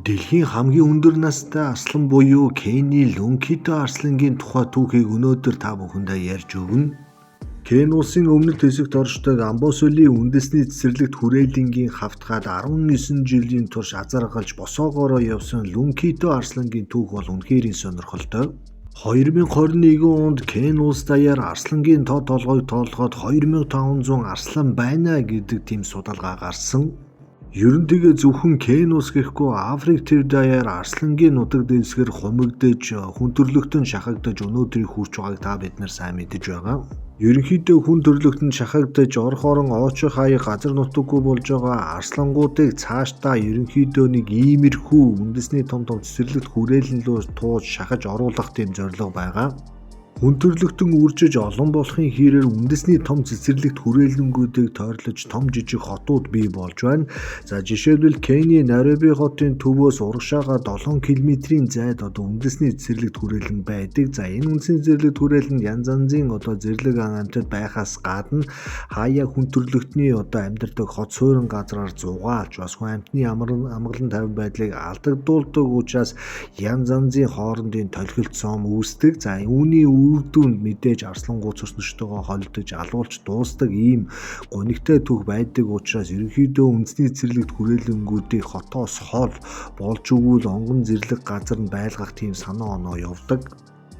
Дэлхийн хамгийн өндөр настай арслан буюу Кени Лонкито арслангийн тухай түүхийг өнөөдөр та бүхэндээ ярьж өгнө. Кен улсын өмнөд хэсэгт оршдог Амбосоли үндэсний цэцэрлэгт хүрээлэнгийн хавтгад 19 жилийн турш азаргалж босоогоороо явсан Лункито арслангийн түүх бол үнэхээр сонирхолтой. 2021 онд Кен улс даяар арслангийн тоо толгойг тоолгоод 2500 арслан байна гэдэг тийм судалгаа гарсан. Ер нь тэгээ зөвхөн Кен улс гэхгүй, Африк төв даяар арслангийн нутаг дэвсгэр хумигдаж, хүн төрөлхтөн шахагдаж өнөөдрийг хүрч байгааг та бид нар сайн мэдэж байгаа. Ерөнхийдөө хүн төрөлхтөнд шахагдаж, орох орон оочи хаяг газар нутаггүй болж байгаа арслангуудыг цаашдаа ерөнхийдөө нэг иймэрхүү үндэсний том том цэцэрлэгт хүрээлэн лүү тууж шахаж оруулах тийм зорилго байгаа. Хүн төрөлхтөн үржиж олон болохын хэрээр үндэсний том цэцэрлэгт хүрээлэнгүүдийг тойрлож том жижиг хотууд бий болж байна. За, жишээлбэл, Кений Найроби хотын төвөөс урагшаага 7 км-ийн зайд одоо үндэсний цэцэрлэгт хүрээлэн байдаг. За, энэ үндэсний цэцэрлэгт хүрээлэнд янз янзын одоо зэрлэг амьтад байхаас гадна хаяа хүн төрөлхтний одоо амьдардаг хот суурин газраар зугаалж, бас хүн амьтны амгалан тайван байдлыг алдагдуулдаг учраас янз янзын хоорондын толхилт сом үүсдэг. За, үүний үр дүнд мэдээж арслангууд цөснөчтэйгөө холдож, алуулж дуустдаг ийм гунигтай түүх байдаг учраас ерөнхийдөө үндэсний цэцэрлэгт хүрээлэнгүүдийг хотоос хол, болж өгвөл онгон зэрлэг газар нь байлгах тийм санаа оноо явдаг.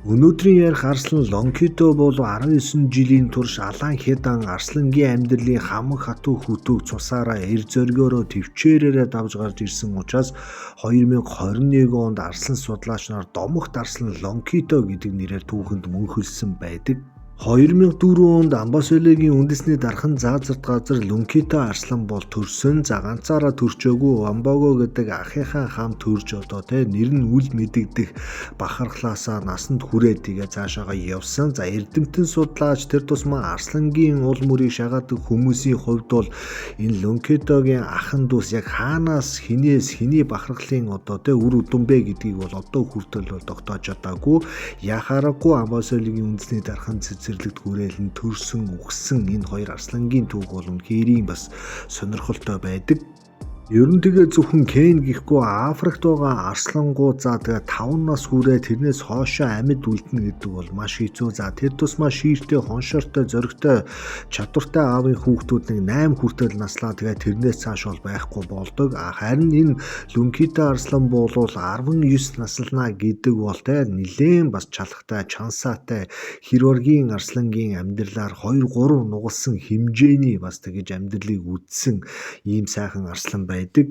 Өнөөдрийн ярих арслан Лонкито бол 19 жилийн турш алаан хядаан арслангийн амьдралын хамаг хатуу хүтүүг цусаараа эр зоригоороо тэвчээрээрээ давж гарч ирсэн учраас 2021 онд арслан судлаач нар Домогт арслан Лонкито гэдэг нэрээр түүхэнд мөнхөлсөн байдаг. 2004 онд Амбасолигийн үндэсний дархан заазарт газар Лункито арслан бол төрсөн. За, ганцаараа төрчөөгүй, Амбого гэдэг ахынхаа хам төрж, одоо тэ нэр нь үл мэдэгдэх бахархлаасаа насанд хүрээд тэгээ цаашаага явсан. За, эрдэмтэн судлаач, тэр тусмаа арслангийн уул мөрийг шагаадаг хүмүүсийн хувьд бол энэ Лункитогийн ахан дүүс яг хаанаас, хинээс, хэний бахархлын одоо тэ үр удам бэ гэдгийг бол одоо хүртэл бол тогтоож чадаагүй. Яхаарахгүй Амбасолигийн үндэсний дархан цэцэрлэгт хүрээлэн төрсөн, үхсэн энэ хоёр арслангийн түүх бол үнэхэрийн бас сонирхолтой байдаг. Ер нь тэгээ зөвхөн Кен гэхгүй, Африкт байгаа арслангууд, за, тэгээ 5 нас хүрээ тэрнээс хоошоо амьд үлдэнэ гэдэг бол маш хэцүү. За, тэр тусмаа шииртэй, хоншоортой, зоригтой, чадвартай аавын хүүхдүүд нэг 8 хүртэл наслаа, тэгээ тэрнээс цааш бол байхгүй болдог. Харин энэ Лүнкита арслан болвол 19 наслана гэдэг бол те нилээн бас чалхтай, чансаатай хэр арслангийн амьдралаар 2 3 нугалсан хэмжээний бас тэгэж амьдралыг үдсэн ийм сайхан арслан байдаг.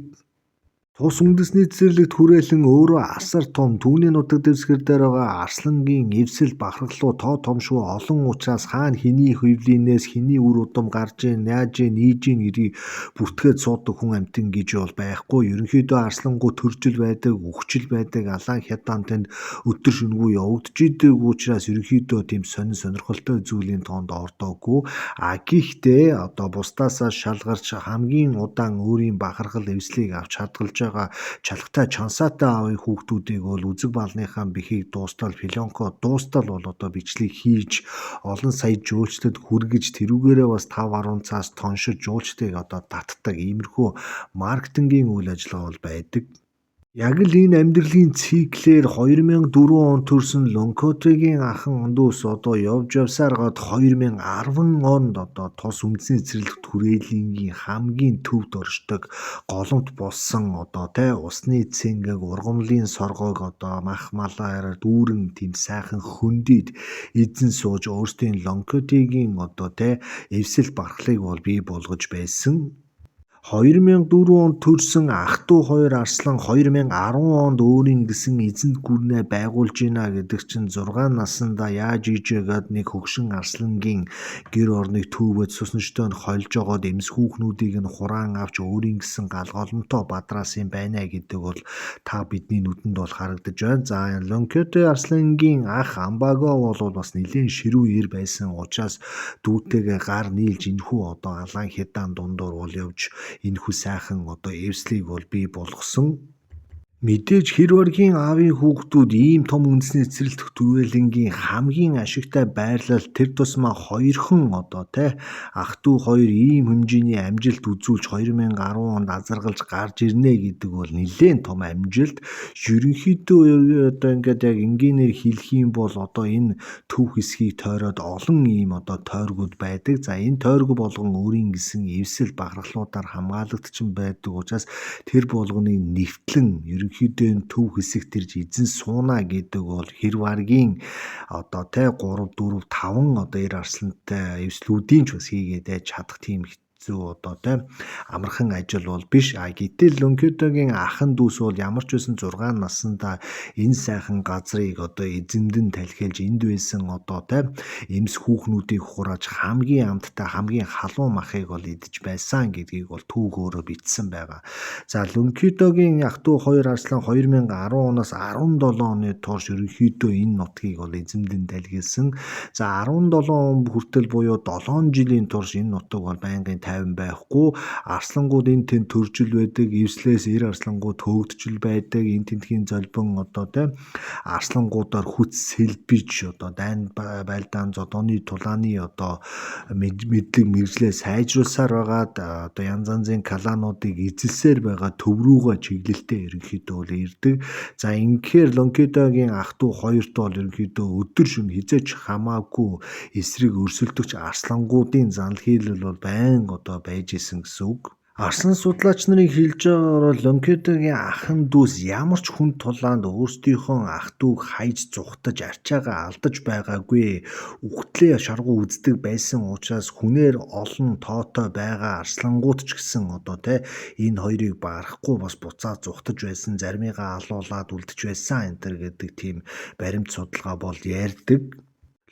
Тус үндэсний цэцэрлэгт хүрээлэн өөрөө асар том, түүний нутаг дэвсгэр дээр байгаа арслангийн эвсэл бахархлуу тоо томшгүй олон учраас хаана хэний хэвлийнээс хэний үр удам гарч ийн, яаж ийн, ийж ийн гэдгийг бүртгээд суудаг хүн амьтан гэж бол байхгүй. Ерөнхийдөө арслангуу төржил байдаг, үхчил байдаг, алаан хядаан тэнд өдөр шөнөгүй явагдаж идэг учраас ерөнхийдөө тийм сонин сонирхолтой зүйлийн тоонд ордоогүй. А гэхдээ одоо бусдаасаа шалгарч хамгийн удаан өөрийн бахархал эвслийг авч хадгалж байгаа чалгатай, чансаатай аавын хүүхдүүдийг бол үзэг балныхаа бэхийг дуустал, филонко дуустал бол одоо бичлэг хийж, олон сая жуулчдад хүргэж, тэрүүгээрээ бас 5 10 цаас тоншиж жуулчдыг одоо татдаг иймэрхүү маркетингийн үйл ажиллагаа бол байдаг. Яг л энэ амьдралын циклээр 2004 онд төрсэн Лонкотогийн ахан дүүс одоо явж явсаар гад 2010 онд одоо тус үндэсний цэцэрлэгт хүрээлэнгийн хамгийн төвд оршдог голомт болсон, одоо тэ усны цэнгэг, ургамлын соргоог одоо мах малаараа дүүрэн тийм сайхан хөндийд эзэн сууж өөрсдийн Лонкотигийн одоо тэ эвсэл бархлыг бол бий болгож байсан. 2004 онд төрсэн ах дүү хоёр арслан 2010 онд өөрийн гэсэн эзэнт гүрнээ байгуулж гинэ гэдэг чинь 6 насандаа яаж ийжээгээд нэг хөгшин арслангийн гэр орныг түүвэд, цусночтой нь хольж жогоод, эмс хүүхнүүдийг нь хураан авч өөрийн гэсэн гал голомтоо бадраасан байна гэдэг бол та бидний нүдэнд бол харагдаж байна. За, Лонкоте арслангийн ах Амбаго бол бас нэлээд ширүү эр байсан учраас дүүтэйгээ гар нийлж энэхүү одоо алаан хядаан дундуур бол явж энэхүү сайхан одоо эвслийг бол бий болгосон. Мэдээж Хэрваргийн аавын хүүхдүүд ийм том үндэсний цэцэрлэгт түвээлэнгийн хамгийн ашигтай байрлал тэр тусмаа хоёрхан одоо те ах дүү хоёр ийм хэмжээний амжилт үзүүлж 2010 онд азаргалж гарч ирнэ гэдэг бол нэлээн том амжилт. Ерөнхийдөө одоо ингээд яг энгийнээр хэлэх юм бол одоо энэ төв хэсгийг тойроод олон ийм одоо тойргууд байдаг. За энэ тойрог болгон өөрийн гэсэн эвсэл бахархлуудаар хамгаалагдсан байдаг учраас тэр болгоныг нэвтлэн ерөнхийдөө энэ төв хэсэгт ирж эзэн сууна гэдэг бол Хэрваргийн одоо те 3 4 5 одоо эр арслантай эвслүүдийн ч бас хийгээд чадах тийм хэцүү одоо те амархан ажил бол биш. А гэтэл Лонкидогийн ахан дүүс бол ямар ч байсан 6 наснда энэ сайхан газрыг одоо эзэмдэн талхиалж энд байсан одоо те эмс хүүхнүүдийг хурааж хамгийн амттай хамгийн халуун махыг бол идэж байсан гэдгийг бол түүх өөрөө бичсэн байгаа. За Лонкидогийн ах дүү хоёр арслан 2010 оноос 17 оны турш ерөнхийдөө энэ нутгийг бол эзэмдэн талхиалсан. За 17 он хүртэл буюу 7 жилийн турш энэ нутаг бол байнгын тайван байхгүй. Арслангууд энэ тэнд төржил байдаг. Эвслээс эр арслангууд хөөгдөжл байдаг. Энэ тентхийн золбон одоо те арслангуудаар хүч сэлбэж одоо дайн байлдаан зодооны тулааны одоо мэдлэг мэргэжлээ сайжруулсаар байгаад одоо янз янзын калануудыг эзэлсээр байгаа төв рүүгээ чиглэлтэй ерөнхийдөө бол ирдэг. За ингэхээр Лонкидогийн ах дүү хоёрт бол ерөнхийдөө өдөр шөнө хизээч хамаагүй эсрэг өрсөлдөгч арслангуудын занл хийлэл бол байнга одоо байж исэн гэсэн үг. Арслан судлаач нарын хэлж байгаагаар Лонкидогийн ахан дүүс ямар ч хүн тулаанд өөрсдийнхөө ах дүүг хайж зугтаж арчаагаа алдаж байгаагүй. Үхтлээ шаргуу үздэг байсан учраас хүнээр олон тоотой байгаа арслангууд ч гэсэн одоо те энэ хоёрыг барахгүй бас буцаад зугтаж байсан, заримыгаа алуулаад үлдэж байсан энэ төр гэдэг тийм баримт судалгаа бол ярьдаг.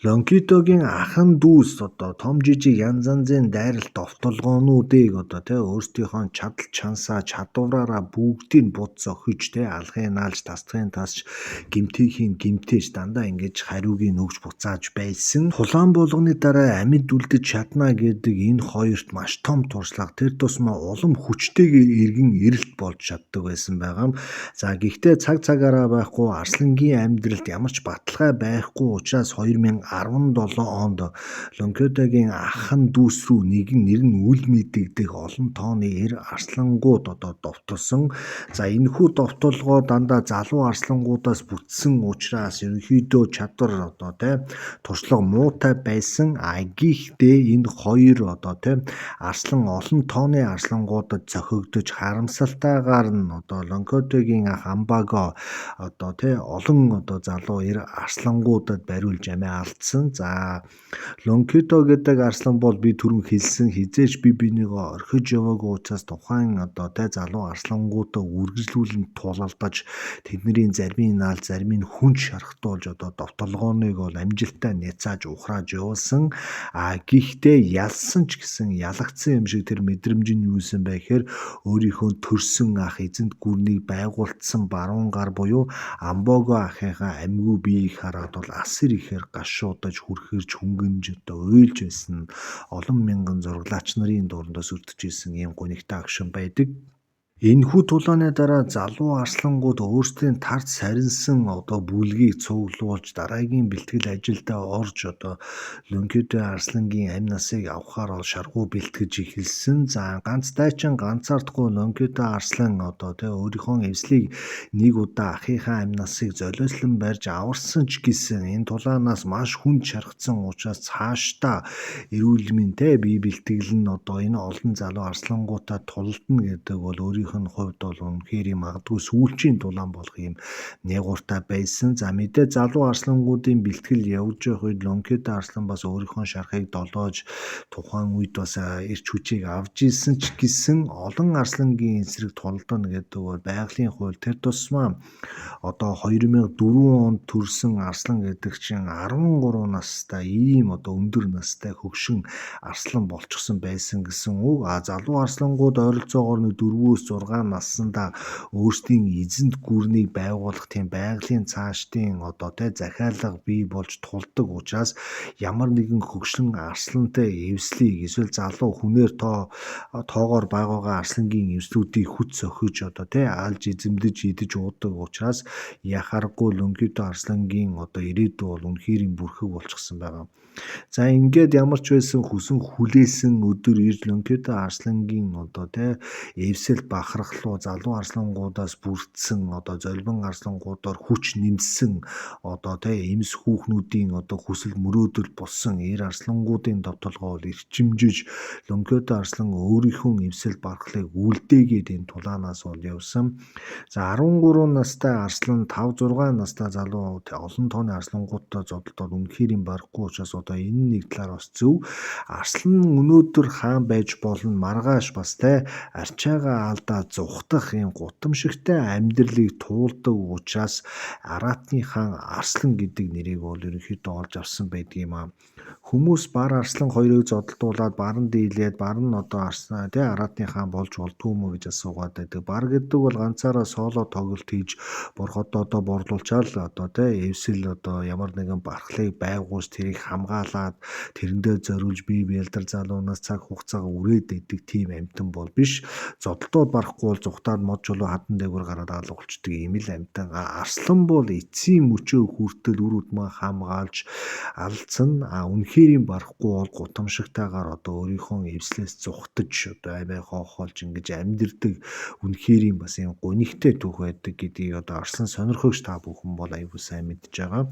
Лонкидогийн ахан дүүс одоо том жижиг янз янзын дайралт довтолгоонуудыг одоо те өөрсдийнхөө чадал чансаа чадвараараа бүгдийг буд зохиж те алхын наалж тасдахын тасч гэмтээхийн гэмтээж дандаа ингэж хариуг нь өгч буцааж байсан. Тулаан болгоны дараа амьд үлдэж чадна гэдэг энэ хоёрт маш том туршлага тэр тусмаа улам хүчтэйгээр эргэн эрэлт болж чаддаг байсан байгаа юм. За гэхдээ цаг цагаараа байхгүй арслангийн амьдралд ямар ч баталгаа байхгүй учраас 2017 онд Лонкидогийн ахан дүүс рүү нэгэн нэр нь үл мэдэгдэх олон тооны эр арслангууд одоо довтолсон. За энэхүү довтолгоо дандаа залуу арслангуудаас бүтсэн учраас ерөнхийдөө чадвар одоо те туршлага муутай байсан. А гэхдээ энэ хоёр одоо те арслан олон тооны арслангуудад зохигдож харамсалтайгаар нь одоо Лонкидогийн ах Амбаго одоо те олон одоо залуу эр арслангуудад бариулж амиа алдсан. За Лонкидо гэдэг арслан бол би түрүүн хэлсэн хизээч би бинийгөө орхиж яваагүй учраас тухайн одоо те залуу арслангуудаа үргэлжлүүлэн тулалдаж тэдний зарим наал зарим нь хүнд шархтуулж одоо довтолгооныг бол амжилттай няцааж ухрааж явуулсан. А гэхдээ ялсан ч гэсэн ялагдсан юм шиг тэр мэдрэмж нь юу юм бэ гэхээр өөрийнхөө төрсөн ах эзэнт гүрнийг байгуулсан баруун гар буюу Амбого ахынхаа амьгүй биеийг хараад бол асар ихээр гашуудаж хүрхэрч хөнгөнж одоо уйлж байсан олон мянган зураглаач нарын дундаас өртөж исэн ийм гунигтай агшин байдаг. Энэхүү тулааны дараа залуу арслангууд өөрсдийн тард сарнсан одоо бүлгийг цуглуулж дараагийн бэлтгэл ажилдаа орж одоо Лонкидо арслангийн амь насыг авахаар бол шаргуу бэлтгэж эхэлсэн. За ганц дайчин ганцаардахгүй Лонкидо арслан одоо тэ өөрийнхөө эвслийг нэг удаа ахынхаа амь насыг золиослон барьж аварсан ч гэсэн энэ тулаанаас маш хүнд шархсан учраас цаашдаа эрүүл мэндтэй бие бэлтгэл нь одоо энэ олон залуу арслангуудаа тулалдана гэдэг бол өөрийнх нь хувьд бол үнэхээр юм магадгүй сүүлчийн тулаан болох юм нягууртай байсан. За мэдээ залуу арслангуудын бэлтгэл явж явах үед Лонкидо арслан бас өөрийнхөө шархыг долоож тухайн үед бас эрч хүчийг авч ирсэн ч гэсэн олон арслангийн эсрэг тулалдана гэдэг бол байгалийн хууль. Тэр тусмаа одоо 2004 онд төрсэн арслан гэдэг чинь 13 настай ийм одоо өндөр настай хөгшин арслан болчихсон байсан гэсэн үг. А залуу арслангууд ойролцоогоор нэг 4-өөс 6 наснда өөрсдийн эзэнт гүрнийг байгуулах тийм байгалийн цаашдын одоо тэ захиалга бий болж тулдаг учраас ямар нэгэн хөгшин арслантай эвслийг эсвэл залуу хүнээр тоогоор байгаагаа арслангийн эвслүүдийг хүч сохиж одоо тэ алж эзэмдэж идэж уудаг учраас яхааргүй Лонгидо арслангийн одоо ирээдүй бол үнэхээр бүрхэг болчихсон байгаа. За ингээд ямар ч байсан хүсэн хүлээсэн өдөр ирж Лонгидо арслангийн одоо тэ эвсэл бахархлуу залуу арслангуудаас бүрдсэн одоо золбин арслангуудаар хүч нэмсэн одоо тэ эмс хүүхнүүдийн одоо хүсэл мөрөөдөл болсон эр арслангуудын довтолгоо бол эрчимжиж Лонгидо арслан өөрийнхөө эвсэл бархлыг үлдээгээд энэ тулаанаас бол явсан. За 13 настай арслан 5 6 настай залуу олон тооны арслангуудтай зодолдоод үнэхээр юм барахгүй учраас одоо энэ нэг талаар бас зөв. Арслан өнөөдөр хаан байж болно, маргааш бас те арчаагаа алдаа зугтах юм гутамшигтай амьдралыг туулдаг учраас Аратны хаан Арслан гэдэг нэрийг бол ерөнхийдөө олж авсан байдаг юм аа. Хүмүүс бар арслан хоёрыг зодолдуулаад бар нь дийлээд бар нь одоо арслан тий Аратны хаан болж болдгоо юм уу гэж асуугаад байдаг. Бар гэдэг бол ганцаараа соло тоглолт хийж борход одоо борлуулчаал одоо тий эвсэл одоо ямар нэгэн бархлыг байгуулж тэрийг хамгаалаад тэрэндээ зориулж бие биелдэр залуунаас цаг хугацаагаа үрээд байдаг тийм амьтан бол биш. Зодолдоод барахгүй бол зүхтаад мод чулуу хадан дээгүүр гараад алга болчдөг юм л амьтан. Арслан бол эцсийн мөчөө хүртэл үр удмаа хамгаалж алдсан. А үнэхээр юм барахгүй бол гутамшигтайгаар одоо өөрийнхөө эвслээс зүхтаж одоо амиа хоохолж ингэж амьдэрдэг үнэхээр юм бас юм гунигтай түүх байдаг гэдгийг одоо арслан сонирхогч та бүхэн бол аягүй сайн мэдж байгаа.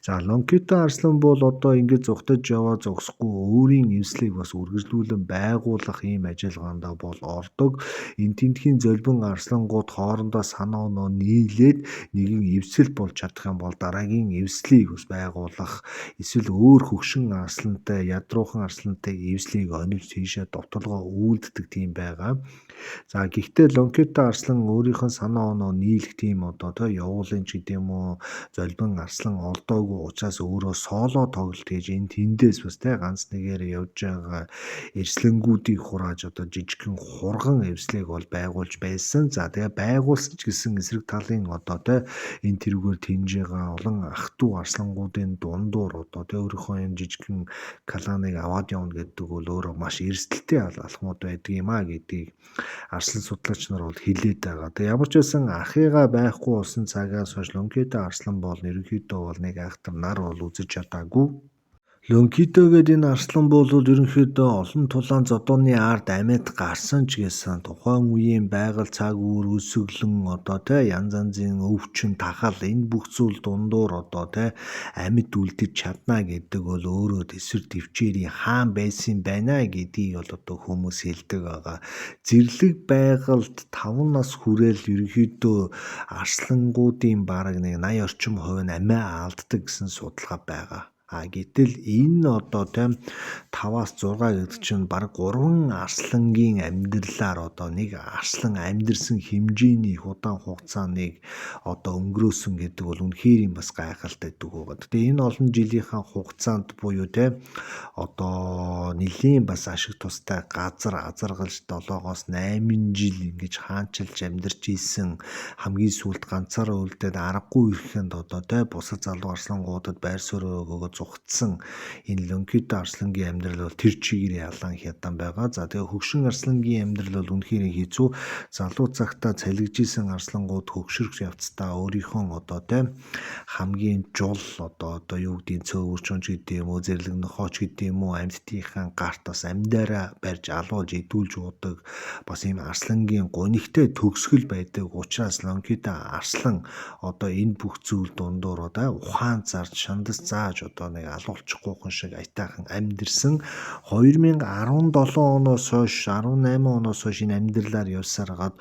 За Лонгито арслан бол одоо ингэж зүхтаж яваа зогсохгүй өөрийн эвслийг бас үргэлжлүүлэн байгуулах ийм ажиллагаандаа бол ордог. Энэ тентхийн золбин арслангууд хоорондоо санаа оноо нийлээд нэгэн эвсэл болж чадах юм бол дараагийн эвслийг бас байгуулах эсвэл өөр хөгшин арслантай ядруухан арслантай эвслийг онилж тийшээ довтолгоо үйлддэг тийм байгаа. За гэхдээ Лонгито арслан өөрийнхөө санаа оноо нийлэх тийм одоо тэ явуулын ч гэдэм юм уу золбин арслан олдоогүй учраас өөрөө соло тоглолт хийж энэ тэндээс бас тэ ганц нэгээр явж байгаа эрслэнгүүдийг хурааж одоо жижигхэн хурган эвслийг бол байгуулж байсан. За тэгээ байгуулсан ч гэсэн эсрэг талын одоо тэ энэ тэрүүгээр тэнж байгаа олон ах トゥ арслангуудын дундуур одоо тэ өөрийнхөө энэ жижигхэн кланыг аваад явна гэдэг бол өөрөө маш эрсдэлтэй алхмууд байдаг юм а гэдгийг арслан судлаач нар бол хэлээд байгаа. Тэгээ ямар ч байсан ахыгаа байхгүй болсон цагаас хойш Лонгито арслан бол ерөнхийдөө бол нэг айхтар нар бол үзэж чадаагүй. Лонгито гэдэг энэ арслан бол ерөнхийдөө олон тулаан зодооны ард амьд гарсан ч гэсэн тухайн үеийн байгаль цаг үр өсөглөн одоо тэ янз янзын өвчин тахал энэ бүх зүйл дундуур одоо тэ амьд үлдэж чадна гэдэг бол өөрөө тэсвэр төвчээрийн хаан байсан байна гэдгийг бол одоо хүмүүс хэлдэг байгаа. Зэрлэг байгальд 5 нас хүрээл ерөнхийдөө арслангуудын бараг нэг 80 орчим хувь нь амиа алддаг гэсэн судалгаа байгаа. А гэтэл энэ одоо тийм 5-аас 6 гэдэг чинь бараг 3 арслангийн амьдралаар одоо нэг арслан амьдэрсэн хэмжээний их удаан хугацааныг одоо өнгөрөөсөн гэдэг бол үнэхээр юм бас гайхалтай дүү байгаа. Гэтэ энэ олон жилийнхаа хугацаанд буюу тийм одоо нэлийн бас ашиг тустай газар азаргалж 7-оос 8 жил ингэж хаанчилж амьдарч исэн хамгийн сүүлд ганцаараа үлдээд аргагүй ирэхэд одоо тийм бусад залуу арслангуудад байр суурь өгөөд зугтсан энэ Лонгито арслангийн амьдрал бол тэр чигээр ялан хядан байгаа. За тэгээ хөгшин арслангийн амьдрал бол үнэхээр хэцүү. Залуу цагтаа цалигжсэн арслангууд хөгшөрөх явцдаа өөрийнхөө одоо тийм хамгийн жул одоо юу гэдгийг цөөвөрчөнч гэдэг юм уу, зэрлэг нохооч гэдэг юм уу, амьтдынхаа гарт бас амьдаараа барьж алуулж идүүлж уудаг бас ийм арслангийн гунигтай төгсгөл байдаг учраас Лонгито арслан одоо энэ бүх зүйл дундуур одоо ухаан зарж шандас зааж одоо нэг алуулчихгүй хүн шиг аятайхан амьдэрсэн. 2017 оноос хойш 18 оноос хойш энэ амьдралаар явсаар хагаад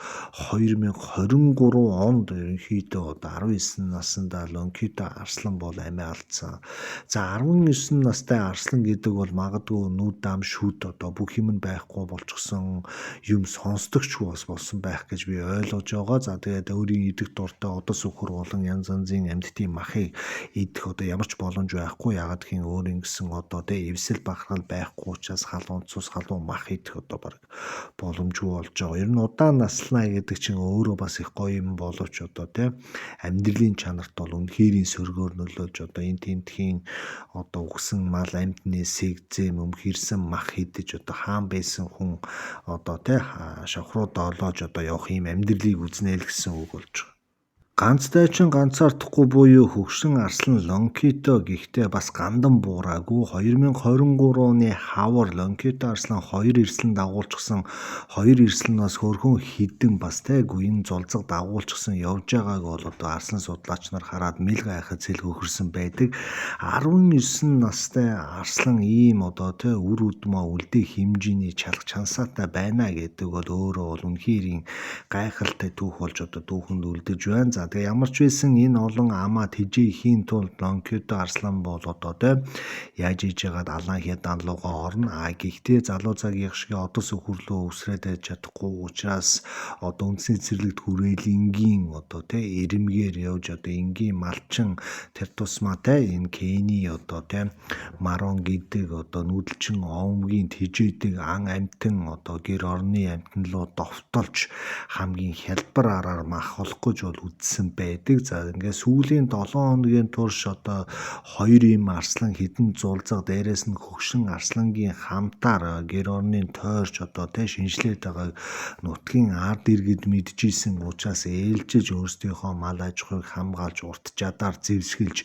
2023 онд ерөнхийдөө одоо 19 наснда Лонгито арслан бол амиа алдсан. За 19 настай арслан гэдэг бол магадгүй нүд дам шүд одоо бүх юм нь байхгүй болчихсон юм сонсдогч бас болсон байх гэж би ойлгож байгаа. За тэгээд өөрийн идэх дуртай одос өхөр болон янз янзын амьтдын махыг идэх одоо ямар ч боломж байхгүй. чадахгүй. Ягаад гэх юм өөр ингэсэн одоо тэ эвсэл бахархал байхгүй учраас халуун цус, халуун мах идэх одоо баг боломжгүй болж байгаа. Ер нь удаан наслана гэдэг чинь өөрөө бас их гоё юм боловч одоо тэ амьдралын чанарт бол үнэхэрийн сөргөөр нөлөөлж одоо энэ тентхийн одоо үхсэн мал амьтны сэгзэм өмхирсэн мах идэж одоо хаан байсан хүн одоо тэ шавхруу доолоож одоо явах юм амьдралыг үзнэ л гэсэн үг болж байгаа. Ганц дайчин ганцаардахгүй буюу хөгшин арслан Лонкито гэхдээ бас гандан буураагүй. 2023 оны хавар Лонкито арслан хоёр эрслэн дагуулчихсан. Хоёр эрслэн бас хөөрхөн хідэн бас тэ гуйн зулзаг дагуулчихсан явж байгааг бол одоо арслан судлаач нар хараад мэл гайхаж цэл хөхөрсөн байдаг. 19 настай арслан ийм одоо тэ үр удмаа үлдээх хэмжээний чалх чансаатай байна гэдэг бол өөрөө бол үнэхээр гайхалтай түүх болж одоо түүхэнд үлдэж байна. За тэгээ ямар ч байсан энэ олон амаа тэжээхийн тулд Лонкито арслан бол одоо тэ яаж хийж яагаад алаан хядаан луугаа орно. А гэхдээ залуу цагийнх шиг одос өхөрлөө үсрээд байж чадахгүй учраас одоо үндэсний цэцэрлэгт хүрээл энгийн одоо тэ эрэмгээр явж одоо энгийн малчин тэр тусмаа тэ энэ Кени одоо тэ Марон гэдэг одоо нүүдэлчин овмгийн тэжээдэг ан амтан одоо гэр орны амтан руу довтолж хамгийн хялбар араар мах олох гэж бол үзсэн байдаг. За ингээд сүүлийн 7 хоногийн турш одоо хоёр ийм арслан хідэн зулзаг дээрээс нь хөгшин арслангийн хамтаар гэр орны тойрч одоо тэ шинжилээд байгааг нутгийн ард иргэд мэдчихсэн учраас ээлжиж өөрсдийнхөө мал аж ахуйг хамгаалж урт чадаар зэвсгэлж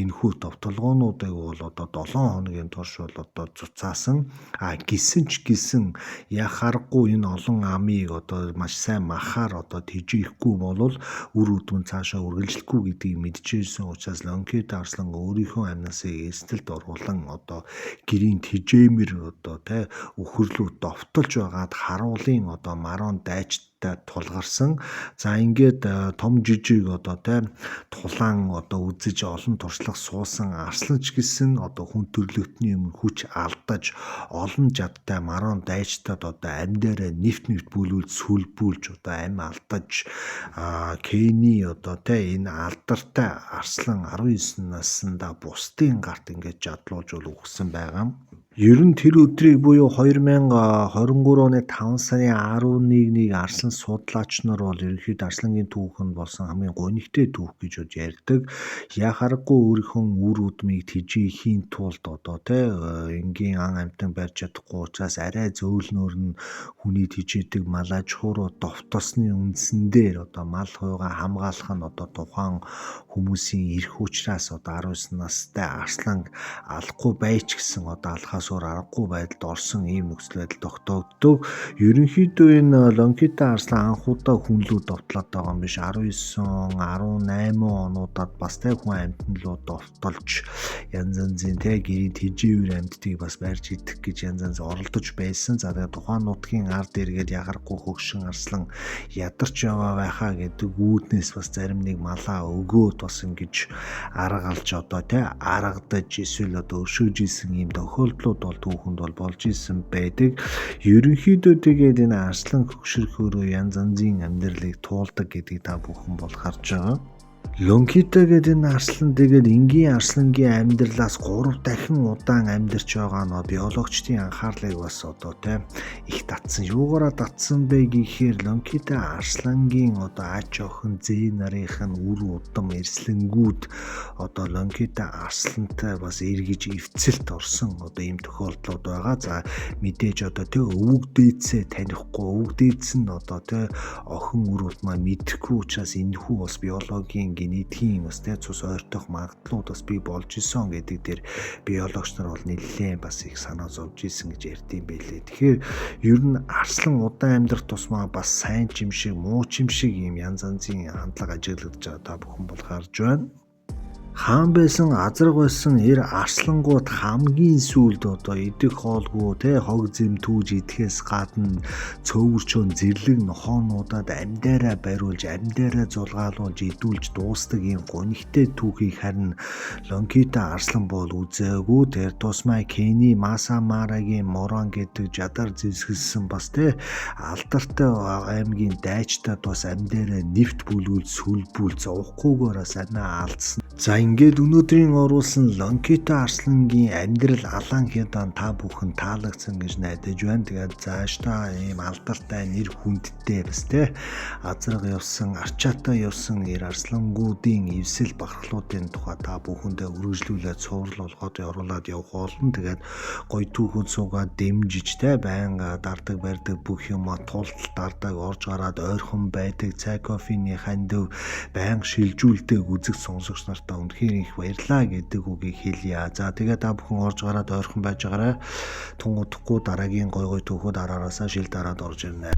энэхүү товтолгоонуудыг бол одоо 7 хоногийн турш бол одоо цуцаасан. А гисэн ч гисэн яг харахгүй энэ олон амыг одоо маш сайн махаар одоо тэжээхгүй болвол үр удам цаашаа үргэлжлэхгүй гэдгийг мэдчихсэн учраас Лонкито арслан өөрийнхөө амнасыг эсдэлд оруулан одоо гэрийн тэжээмэр одоо тэ үхэрлүү довтолж байгаад харуулын одоо марон дайчтай тулгарсан. За ингээд том жижиг одоо тэ тулаан одоо үзэж олон туршлага суусан арслан ч гэсэн одоо хүн төрлөختний өмнө хүч алдаж олон жадтай марон дайчтад одоо амь дээрээ нэвт нэвт бүлүүлж сүлбүүлж одоо амь алдаж Кени одоо тэ энэ алдартай арслан 19 наснда бусдын гарт ингээд жадлуулж бол үхсэн байгаа. Ер нь тэр өдрийг буюу 2023 оны 5 сарын 11-нийг арслан судлаач нар бол ерөнхийдөө арслангийн түүхэнд болсон хамгийн гунигтай түүх гэж бод ярьдаг. Яг харахгүй өөрийнхөө үр удмыг тэжээхийн тулд одоо тэ энгийн ан амьтан барьж чадахгүй учраас арай зөөлнөөр нь хүний тэжээдэг мал аж ахуй руу довтолсны үндсэн дээр одоо мал хуйгаа хамгаалах нь одоо тухайн хүмүүсийн эрх учраас одоо 19 настай арслан алахгүй байж гисэн одоо алхаас өөр аргагүй байдалд орсон ийм нөхцөл байдал тогтоогддог. Ерөнхийдөө энэ Лонкито арслан анхудаа хүнлүү довтлоод байгаа юм биш. 19, 18 онуудад бас тэ хүн амьтан руу довтолж янз янзын тэ гэрийн тэжээвэр амьтдыг бас барьж идэх гэж янз янз оролдож байсан. За тэгээ тухайн нутгийн ард иргэд ягарахгүй хөгшин арслан ядарч яваа байхаа гэдэг үүднээс бас зарим нэг малаа өгөөд бас ингэж аргалж одоо тэ аргадаж эсвэл одоо өршөөж исэн ийм тохиолдлууд бол түүхэнд бол болж исэн байдаг. Ерөнхийдөө тэгээд энэ арслан хөгшөрхөөрөө янз янзын амьдралыг туулдаг гэдгийг та бүхэн бол харж байгаа. Лонкито гэдэг энэ арслан тэгээд энгийн арслангийн амьдралаас 3 дахин удаан амьдарч байгаа нь биологчдын анхаарлыг бас одоо тэ их татсан. Юугаараа татсан бэ гэхээр Лонкито арслангийн одоо аж охин зээ нарынх нь үр удам эрслэнгүүд одоо Лонкито арслантай бас эргэж эвцэлт орсон одоо ийм тохиолдлууд байгаа. За мэдээж одоо тэ өвөг дээдсээ танихгүй, өвөг дээдс нь одоо тэ охин үр удмаа мэдэхгүй учраас энэхүү бас биологийн генетикийн бас тэ цус ойртох магадлалууд бас бий болж исэн гэдэг дээр биологч нар бол нэлээд бас их санаа зовж исэн гэж ярьдсан байлээ. Тэгэхээр ер нь арслан удаан амьдрах тусмаа бас сайн ч юм шиг муу ч юм шиг ийм янз янзын хандлага ажиглагдаж байгаа та бүхэн бол харж байна. Хаан байсан, азраг байсан эр арслангууд хамгийн сүүлд одоо идэх хоолгүй те хог зэм түүж идэхээс гадна цөөвөрчөн зэрлэг нохоонуудад амьдаараа бариулж, амьдаараа зулгаалуулж идүүлж дуустдаг ийм гунигтай түүхийг харин Лонкито арслан бол үзээгүй. Тэр тусмаа Кени Маса Марагийн Морон гэдэг жадар зэвсгэлсэн бас те алдартай аймгийн дайчтад бас амьдаараа нэвт бүлгүүл сүлбүүл зовхгүйгээр бас амиа алдсан. За ингээд өнөөдрийн оруулсан Лонкито Арслангийн амьдрал алаан хядаан та бүхэн таалагдсан гэж найдаж байна. Тэгээд заашдаа ийм алдартай нэр хүндтэй бас те азраг явсан, арчаатай явсан эр арслангуудын эвсэл бахархлуудын тухай та бүхэндээ үргэлжлүүлээд цуврал болгоод оруулаад явах болно. Тэгээд гоё түүхэн суугаад дэмжиж те байнга дардаг барьдаг бүх юма тултал дардаг, орж гараад ойрхон байдаг, цай кофений хандив байнга шилжүүлдэг үзэг сонсогч нарт та үнэхээр их баярлаа гэдэг үгийг хэлье. За тэгээ та бүхэн орж гараад ойрхон байж байгаарай. Тун удахгүй дараагийн гой гой түүхүүд араараасаа шил дараад орж ирнэ.